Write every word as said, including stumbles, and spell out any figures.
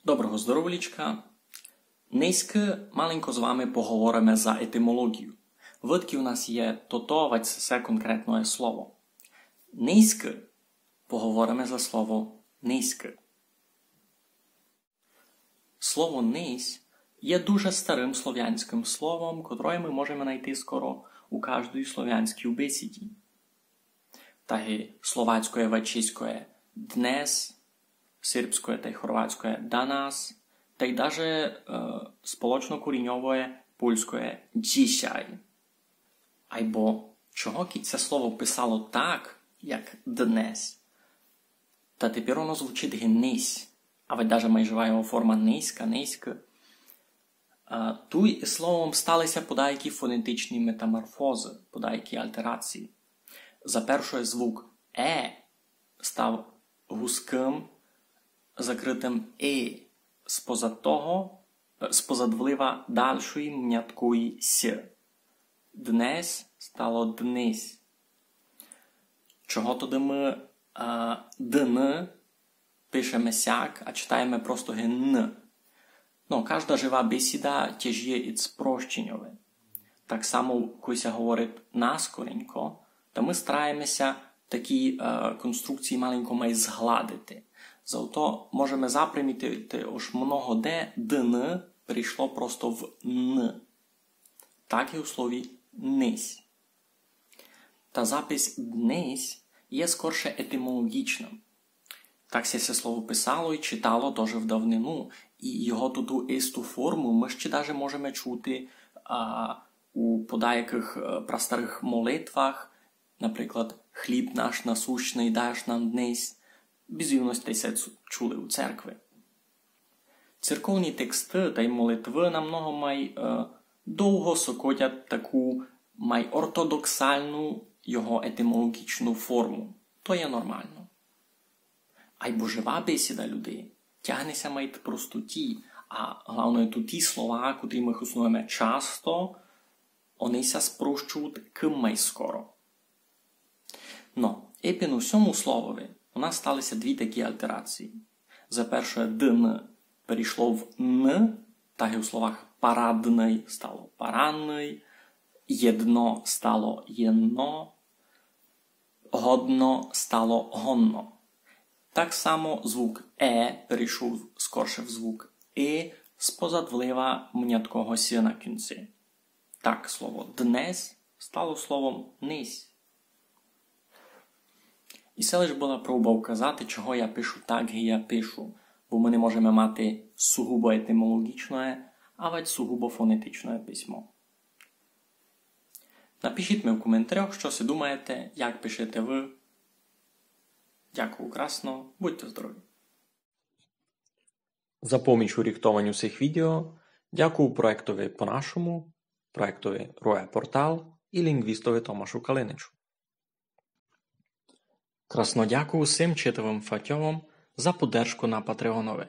Доброго здоровлічка. Нынька маленько з вами поговориме за етимолоґію. Выдкы у нас є тото, вадь сесе конкретноє слово. Нынька поговориме за слово нынька. Слово ныньсь є дуже старым словянськым словом, котроє мы можеме найти скоро у каждій словянській бесіді. Так і словацькоє вадь чеськоє днес, сербськоє тай хорватськоє данас, тай даже е, сполочнокоріньовоє польськоє дзісяй. Айбо чого, кідь се слово писало так, як днес, та тепер оно звучить ги нись, а вадь даже май жива його форма нынька, нынька. А туй із словом стали ся подаякі фонетичні метаморфозы, подаякі алтерації. За першоє звук е став гузкым, закрытым и, спозад того, спозад влива дальшої мняткої с. Днесь стало днись. Чого тогды мы а, дн пишеме сяк, а читаєме просто ги н? Ну, кажда жива бесіда тяжіє ид спрощеньови. Так само, коли ся говорить наскоренько, та мы стараєме ся такі е, конструкції маленько май згладити. Зато можеме запримітити, ож много де дн перейшло просто в н. Так і у слові нись. Та запис днись є скорше етимолоґічным. Так ся се слово писало і читало тоже в давнину, і його ту, ту істу форму мы ще даже можеме чути а, у подаякых е, прастарых молитвах, наприклад, «Хліб наш насущный даш нам днесь», бізувно сьте се цу- чули у церкви. Церковні тексты тай молитвы намного май е, довго сокотять таку май ортодоксалну його етимолоґічну форму. То є нормално. Айбо жива бесіда людей тягне ся май к простоті, а главноє ту ті слова, котрі мы хоснуєме часто, они ся спрощують кым май скоро. Но, і під у сьому словови у нас стали ся дві такі алтерації. За першоє дн перейшло в н, так і у словах парадный стало паранный, єдно стало єнно, годно стало гонно. Так само звук е перейшов скорше в звук и спозад влива мняткого с на кінци. Так слово днесь стало словом нись. І се лиш была проба указати, чого я пишу так, ги я пишу, бо мы не можеме мати сугубо етимолоґічноє, авадь сугубо фонетичноє письмо. Напишіть ми в коментарях, што си думаєте, як пишете вы. Дякую красно, будьте здорові. За поміч у ріхтованю сих відео дякую проєктови По-нашому, проєктови Роя Портал і лінґвістови Томашу Калиничу. Красно дякую усім читавым фатьовам за поддержку на Патреонови.